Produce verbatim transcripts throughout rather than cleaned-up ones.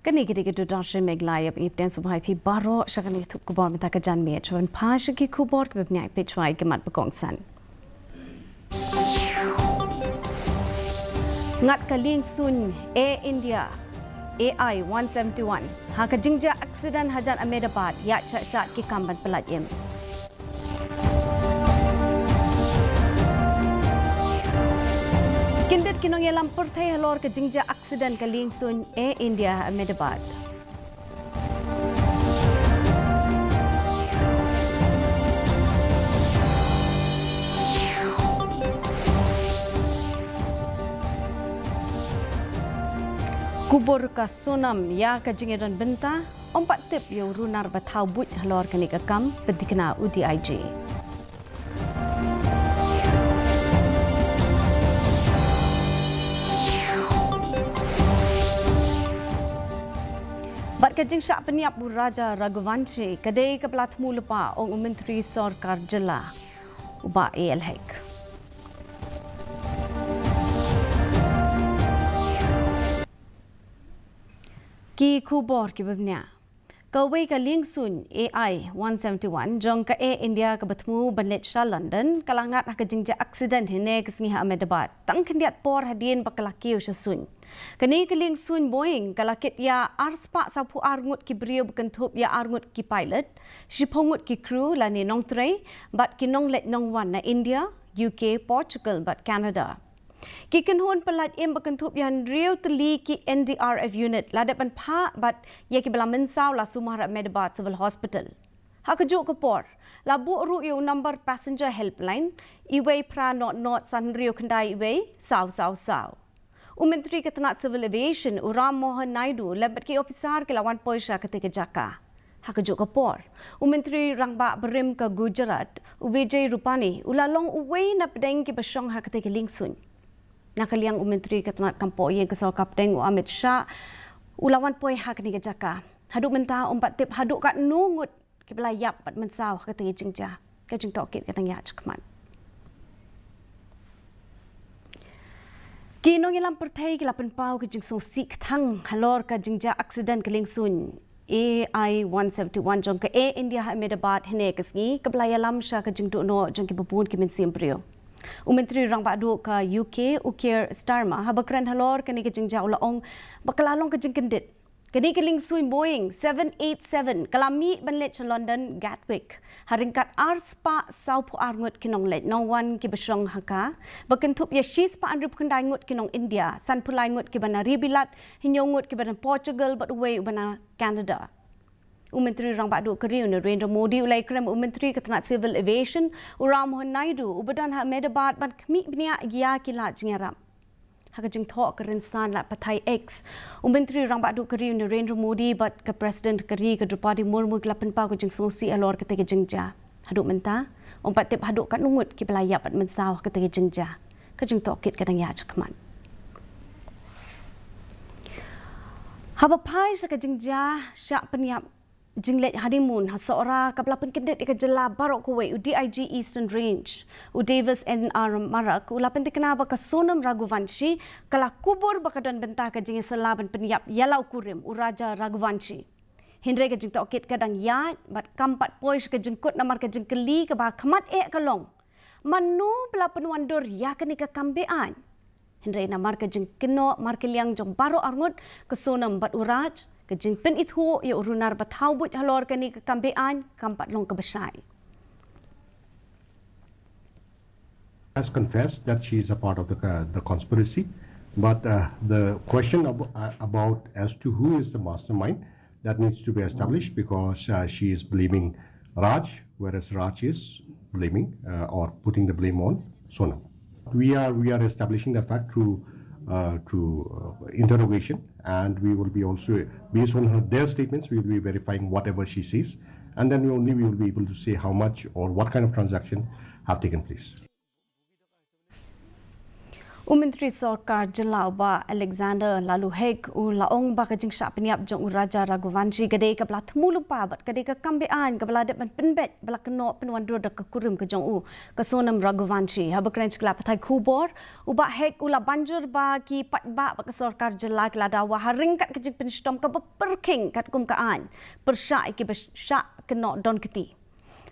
Kane ka dei ka Doordarshan Meghalaya, ba ngi pdiang sngewbha ïa phi baroh sha kane ka thup khubor mynta ka janmiet. Shuwa ban phai sha ki khubor kiba bniah, peit shuwa ïa ki mat ba kongsan. Ngat ka liengsuiñ Air India A I one seventy-one ha ka jingjia aksiden hajan Ahmedabad, ïaid shah shah ki kam ban pyllait im. Kyndit ki nongïalam pyrthei halor ka jingjia aksiden ka liengsuiñ Air India Ahmedabad. Kubur ka Sonam ïa ka jingïadon bynta, ym pat tip ïa u runar ba thaw buit halor kane ka kam, pynthikna u D I G. Bad ka jingshah pynïap u Raja Raghuvanshi ka dei kaba la thmu lypa, ong u Myntri Sorkar Jylla u Bah A L Hek. Ki khubor kiba bniah. Kawei ka liengsuiñ A I one seventy-one jong ka Air India kaba thmu ban leit sha London ka la ngat ha ka jingjia aksiden hynne ka sngi ha Ahmedabad, tang khyndiat por hadien ba ka la kiew sha suiñ. Kane ka liengsuiñ Boeing ka la kit ïa arspah sawphew ar ngut ki briew, ba kynthup ïa ar ngut ki pilot, shiphew ngut ki crew lane nongtrei, bad ki nongleit nongwan na India, U K, Portugal bad Canada. Ki kynhun pyllait im ba kynthup ïa hynriew tylli ki N D R F unit la dep ban phah, bad ïa kiba la mynsaw la sumar ha Ahmedabad Civil Hospital. Ha kajuh ka por, la buh ruh ïa u number passenger helpline, uwei phra nod nod san hynriew khyndai uwei saw saw saw. U Myntri ka tnat Civil Aviation, u Ram Mohan Naidu, lem bad ki ophisar ki la wan poi sha katei ka jaka. Ha kajuh ka por, u Myntri Rangbah barim ka Gujarat, u Vijay Rupani, u la long uwei na pdeng kiba shong ha katei ka liengsuiñ. Na ka liang u Myntri ka tnat kam poh ïing ka sorkar pdeng, u Amit Shah, u la wan poi ha kane ka jaka. Haduh mynta ym pat tip haduh katno ngut kiba la ïap bad mynsaw ha katei ka jingjia. Ka jingtohkit ka dang ïaid shakhmat. Ki nongïalam pyrthei ki la pynpaw ka jingsngewsih kthang halor ka jingjia aksiden ka liengsuiñ A I one seventy-one jong ka Air India ha Ahmedabad hynne ka sngi, kaba la ïalam sha ka jingduh noh jong kiba bun ki mynsiem briew. U Myntri Rangbah Duh ka U K, u Keir Starmer, haba kren halor kane ka jingjia u la ong ba ka la long ka jingkyndit. Kane ka liengsuiñ Boeing seven eight seven ka la mih ban leit sha London Gatwick ha ryngkat arspah sawphew ar ngut ki nongleit nongwan kiba shong ha ka, ba kynthup ïa shispah hynriewphew khyndai ngut ki nong India, sanphew lai ngut kiba na ri Bilat, hynñiew ngut kiba na Portugal bad uwei uba na Canada. U Myntri Rangbah Duh ka ri u Narendra Modi u la ïakren bad u Myntri ka tnat Civil Aviation, u Ram Mohan Naidu, uba don ha Ahmedabad ban khmih bniah ïa ki lad jingïarap. Ha ka jingthoh ka rynsan lad pathai X, u Myntri Rangbah Duh ka ri u Narendra Modi bad ka President ka ri ka Droupadi Murmu ki la pynpaw ka jingsngewsih halor katei ka jingjia. Haduh mynta ym pat tip haduh katno ngut kiba la ïap bad mynsaw ha katei ka jingjia. Ka jingtohkit ka dang ïaid shakhmat. Haba phai sha ka jingjia shah pynïap jingleit honeymoon ha Sohra kaba la pynkyndit ïa ka jylla baroh kawei, u D I G Eastern Range, u Davis N R Marak, u la pynthikna ba ka Sonam Raghuvanshi ka la kubur ba ka don bynta ka jingïasylla ban pynïap ïa la u kurim, u Raja Raghuvanshi. Hynrei ka jingtohkit ka dang ïaid bad kam pat poi sha ka jingkut namar ka jingkylli kaba khmat eh ka long, mano ba la pynwandur ïa kane ka kam be-aiñ? Hynrei namar ka jingkynnoh markylliang jong baroh arngut, ka Sonam bad u Raj, ka jingpynithuh ïa u runar ba thaw buit halor kane ka kam be-aiñ kam pat long kaba shai. Has confessed that she is a part of the, uh, the conspiracy, but, uh, the question ab- uh, about as to who is the mastermind, that needs to be established because, uh, she is blaming Raj, whereas Raj is blaming, uh, or putting the blame on Sonam. We are, we are establishing that fact through, uh, through, uh, interrogation, and we will be also, based on her, their statements, we will be verifying whatever she says, and then we only we will be able to say how much or what kind of transaction have taken place. U Myntri Sorkar Jylla u Bah Alexander Laloo Hek u la ong ba ka jingshah pynïap jong u Raja Raghuvanshi ka dei kaba la thmu lypa bad ka dei ka kam be-aiñ kaba la dep ban pynbeit ba la kynnoh pynwandur da ka kurim ka jong u, ka Sonam Raghuvanshi. Haba kren sha ki lad pathai khubor, u Bah Hek u la ban jur ba ki paidbah bad ka sorkar jylla ki la dawa ha ryngkat ka jingpynshitom kaba pyrkhing katkum ka aiñ pyrshah ïa kiba shah kynnoh don kti.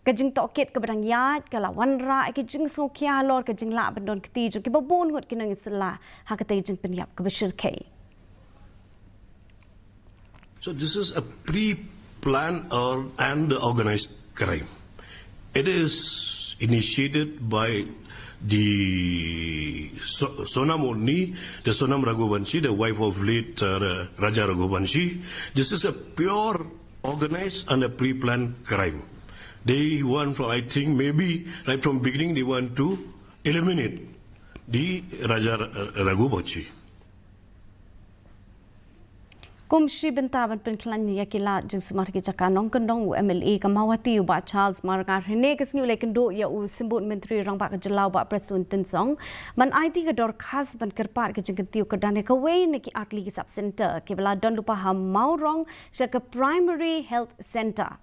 Ka jingtohkit kaba dang ïaid ka la wanrah ïa ki jingsngewkhia halor ka jinglah ban don kti jong kiba bun ngut ki nongïasylla ha katei ka jingpynïap kaba shyrkhei. So this is a pre-planned or and organized crime. It is initiated by the So- Sonam Orni, the Sonam Raghuvanshi, the wife of late uh, Raja Raghuvanshi. This is a pure organized and a pre-planned crime. They want from, I think, maybe right from beginning they want to eliminate the Raja Raghuvanshi. Kum shi bynta ban pynkhlaiñ ïa ki lad jingsumar ki jaka nongkyndong u MLA ka Mawhati u Bah Charles Marngar hynne ka sngi u la ïakynduh ïa u Symbud Myntri Rangbah ka Jylla u Bah Prestone Tynsong ban aiti ka dorkhas ban kyrpad ka jingkyntiew kyrdan ïa kawei na ki artylli ki sub centre kiba la don lypa ha Mawrong sha ka Primary Health Centre.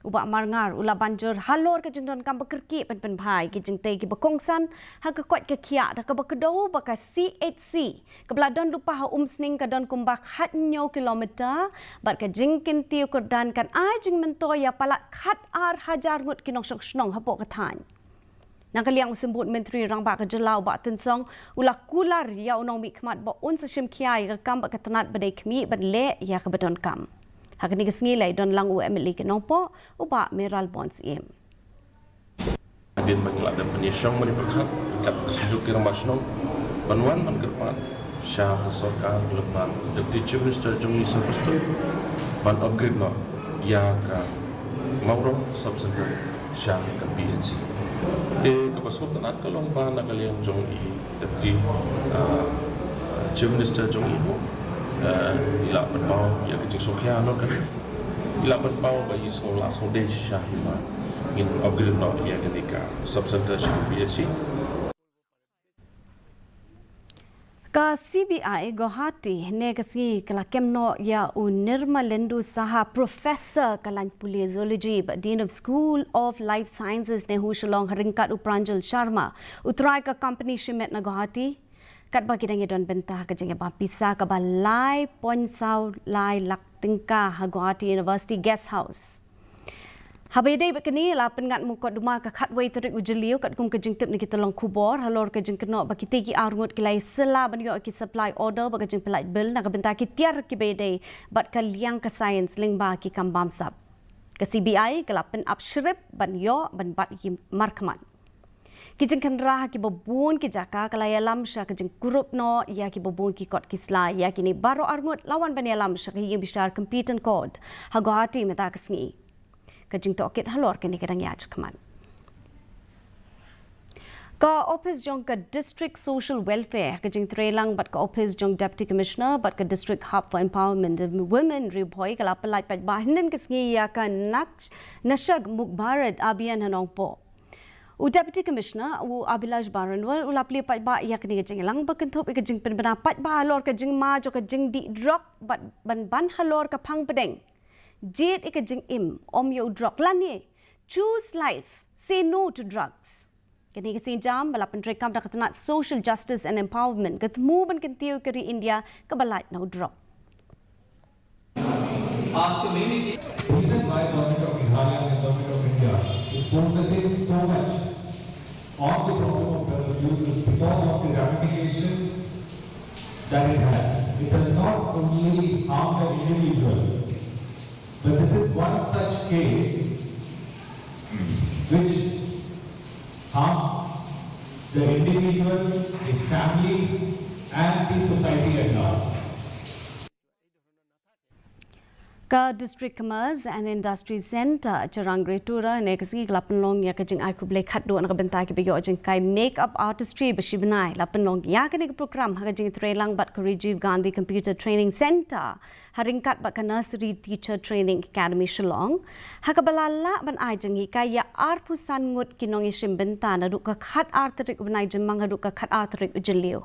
U Bah Marngar u la ban jur halor ka jingdonkam ba kyrkieh ban pynbha ïa ki jingtei kiba kongsan ha ka koit ka khiah da kaba kdew ba ka CHC kaba la don lypa ha Umsning ka don kumba khathynñiew kilometer bad ka jingkyntiew kyrdan kan ai jingmyntoi ïa palat khatar hajar ngut ki nongshong shnong hapoh ka thaiñ. Na ka liang u Symbud Myntri Rangbah ka Jylla u Bah Tynsong u la kular ïa u nongmihkhmat ba un sa shim khia ïa ka kam bad ka tnat ba dei khmih ban leh ïa kaba donkam. Ha kane ka sngi la ïadon lang u MLA ka Nongpoh u Bah Mayralborn Syiem. Hadien ba ngi la dep ban ïashong ban ïapyrkhat kat ka seng juk ki rangbah shnong ban wan ban kyrpad sha ka sorkar lem bad Deputy Chief Minister jong ngi Sir Prestone ban upgrade noh ïa ka Mawrong Sub Centre sha ka PHC. Te kaba sngewtynnat ka long ba na ka liang jong i Deputy Chief Minister jong i ruh i la pynpaw ïa ka jingsngewkhia noh kane. I la pynpaw ba i sngew lah sngewdei shisha hi ba ngin upgrade noh ïa kane ka sub centre sha ka PHC. Ka CBI Guwahati hynne ka sngi ka la kem noh ïa u Nirmalendu Saha, Professor ka lain pule Zoology bad Dean of School of Life Sciences, NEHU Shillong, ha ryngkat u Pranjal Sharma, u trai ka company shimet na Guwahati. Katba ki dang ïadon bynta ha ka jingïabam pisa kaba lai point saw lai lak tyngka ha Guwahati University Guest House. Haba ïadei bad kane, la pynngat mukotduma ka khatwei tarik u Jylliew katkum ka jingtip na ki tyllong khubor halor ka jingkynnoh ba kitei ki arngut ki la ïasylla ban ïoh ki supply order bad ka jingpynlait bill na ka bynta ki tiar kiba ïadei bad ka liang ka science lyngba ki kam bamsap. Ka CBI ka la pynap shrip ban ïoh ban bat ïa ki markhmat. Ki jingkhynra ha kiba bun ki jaka ka la ïalam sha ka jingkurup noh ïa kiba bun ki kot ki sla. Ïa kine baroh arngut la wan ban ïalam sha ka ïing bishar Competent Court ha Guwahati mynta ka sngi. Ka jingtohkit halor kane ka dang ïaid shakhmat. Ka ophis jong ka District Social Welfare ha ka jingtreilang bad ka ophis jong Deputy Commissioner bad ka District Hub for Empowerment of Women Ri Bhoi ka la pynlait paidbah hynnin ka sngi ïa ka Naksh- Nasha Mukt Bharat Abhiyan ha Nongpoh. U Deputy Commissioner u Abhilash Baranwal u la plie paidbah ïa kane ka jingïalang ba kynthup ïa ka jingpynbna paidbah halor ka jingma jong ka jingdih drok bad ban ban halor ka phang pdeng. Jied ïa ka jingim, ym ïa u drok lane choose life, say no to drugs. Kane ka sienjam ba la pyntreikam da ka tnat Social Justice and Empowerment ka thmu ban kyntiew ïa ka ri India kaba lait na u drok. Our community. The reason why Government of Meghalaya and Government of India is focusing so much on the problem of drug abuse is because of the ramifications that it has. It does not only harm the individual, but this is one such case which harms the individual, the family, and the society at large. Ka District Commerce and Industry Centre Changrangretura hynne ka sngi ka la pynlong ïa ka jingai khublei khatduh na ka bynta kiba ïoh jinghikai Make Up Artistry ba shi bnai. La pynlong ïa kane ka program ha ka jingtreilang bad ka Rajiv Gandhi Computer Training Centre ha ryngkat bad ka Nursery Teacher Training Academy Shillong, ha kaba la lah ban ai jinghikai ïa arphew san ngut ki nongïashim bynta naduh ka khatar tarik u bnai Jymmang haduh ka khatar tarik u Jylliew.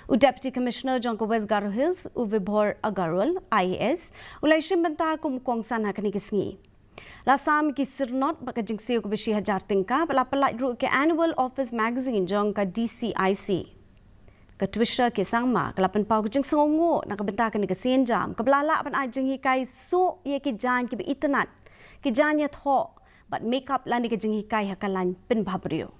U Deputy Commissioner jong ka West Garo Hills, u Vibhor Agarwal, I A S, u la ïashim bynta kum u kongsan ha kane ka sngi. La sam ki syrnod bad ka jingsiew kaba shi hajar tyngka, bad la pyllait ruh ka Annual Office Magazine jong ka D C I C. Ka Twisha K Sangma ka la pynpaw ka jingsngewnguh na ka bynta kane ka sienjam kaba la lah ban ai jinghikai suh ïa ki jaiñ kiba itynnad, ki jaiñ ïathoh bad makeup lane ka jinghikai ha ka lain pynbhabriew.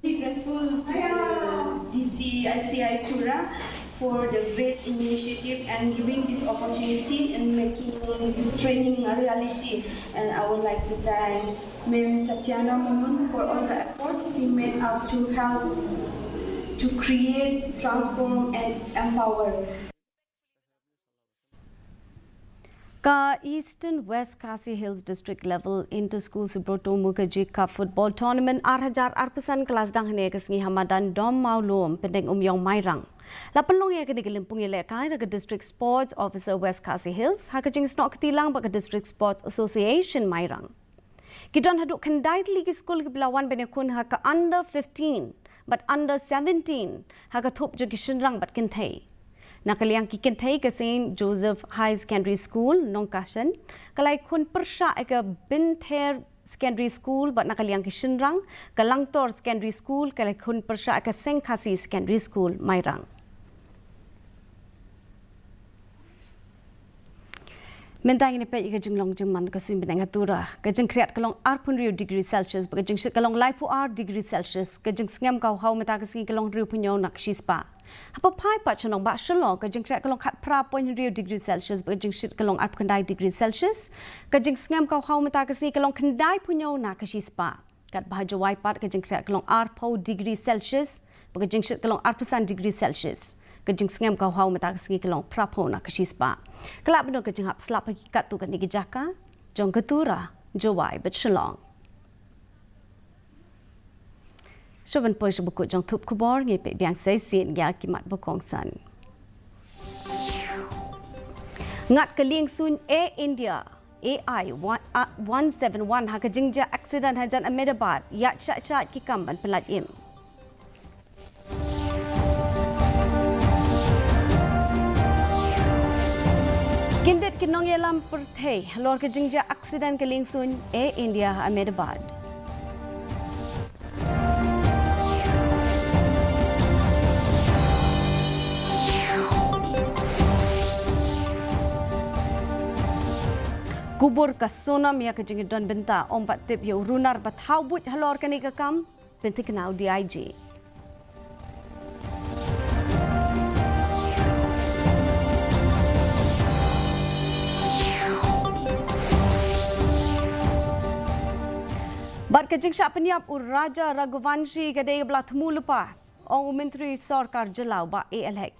Grateful to the D C I C I Tura for the great initiative and giving this opportunity and making this training a reality. And I would like to thank Ma'am Tatiana Momin for all the efforts she made us to help to create, transform, and empower. Ka Eastern West Khasi Hills District Level Inter School Subroto Mukherjee Cup Football Tournament ar hajar arphew san ka la sdang hynne ka sngi ha madan Dom Mawlum, Pdeng Umïong, Mairang. La pynlong ïa kane ka lympung ïalehkai da ka District Sports Officer West Khasi Hills ha ka jingsnoh kti lang bad ka District Sports Association Mairang. Ki don haduh khyndai tylli ki skul kiba la wan ban ïakhun ha ka under fifteen bad under seventeen ha ka thup jong ki shynrang bad kynthei. Na ka liang ki kynthei, ka Saint Joseph High Secondary School, Nongkashan, ka la ïakhun pyrshah ïa ka Bynthei Secondary School, bad na ka liang ki shynrang, ka Langtor Secondary School ka la ïakhun pyrshah ïa ka Sengkhasi Secondary School, Mairang. Mynta ngin ïa peit ïa ka jinglong jingman ka suiñ bneng ha Tura. Ka jingkhriat ka long arphew hynriew degree Celsius bad ka jingshit ka long laiphew ar degree Celsius. Ka jingsngem kawhaw mynta ka sngi ka long hynriewphew hynñiew na ka shispah. Hapoh phai pat sha nongbah Shillong, ka jingkhriat ka long khatphra point hynriew degree Celsius bad ka jingshit ka long arphew khyndai degree Celsius. Ka jingsngem kawhaw mynta ka sngi ka long khyndaiphew hynñiew na ka shispah. Katba ha Jowai pat ka jingkhriat ka long arphew degree Celsius bad ka jingshit ka long arphew san degree Celsius. Ka jingsngem kawhaw mynta ka sngi ka long phraphew na ka shispah. Ka lah ban don ka jinghap slap ha ki katto katne ki jaka jong ka Tura, Jowai bad Shillong. Shuwa ban poi sha ba kut jong thup khubor, ngin peit biang sa shisien ïa ki mat ba kongsan. Ngat ka liengsuiñ Air India A I one, uh, one seven one ha ka jingjia accident hajan Ahmedabad, ïaid shah shah ki kam ban pyllait im. Kyndit ki nongïalam pyrthei halor ka jingjia accident ka liengsuiñ Air India ha Ahmedabad. Kubur ka Sonam ïa ka jingdon bynta, ym pat tip ïa u runar ba thaw buit halor kane ka kam, pynthikna u D I G. Bad ka jingshah pynïap u Raja Raghuvanshi ka dei ba la thmu lypa, ong u Myntri Sorkar Jylla u Bah A L Hek.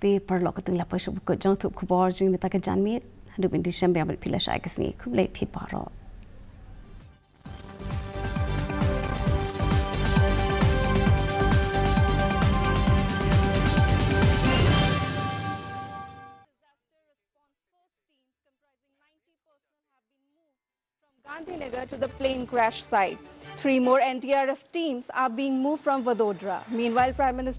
Te paralok, katto ngi la poi sha ba kut jong thup khubor jong ngi mynta ka janmiet. Haduh ban ïashem biang bad phi lashai ka sngi, khublei phi baroh. Gandhinagar to the plane crash site. Three more N D R F teams are being moved from Vadodara. Meanwhile, Prime Minister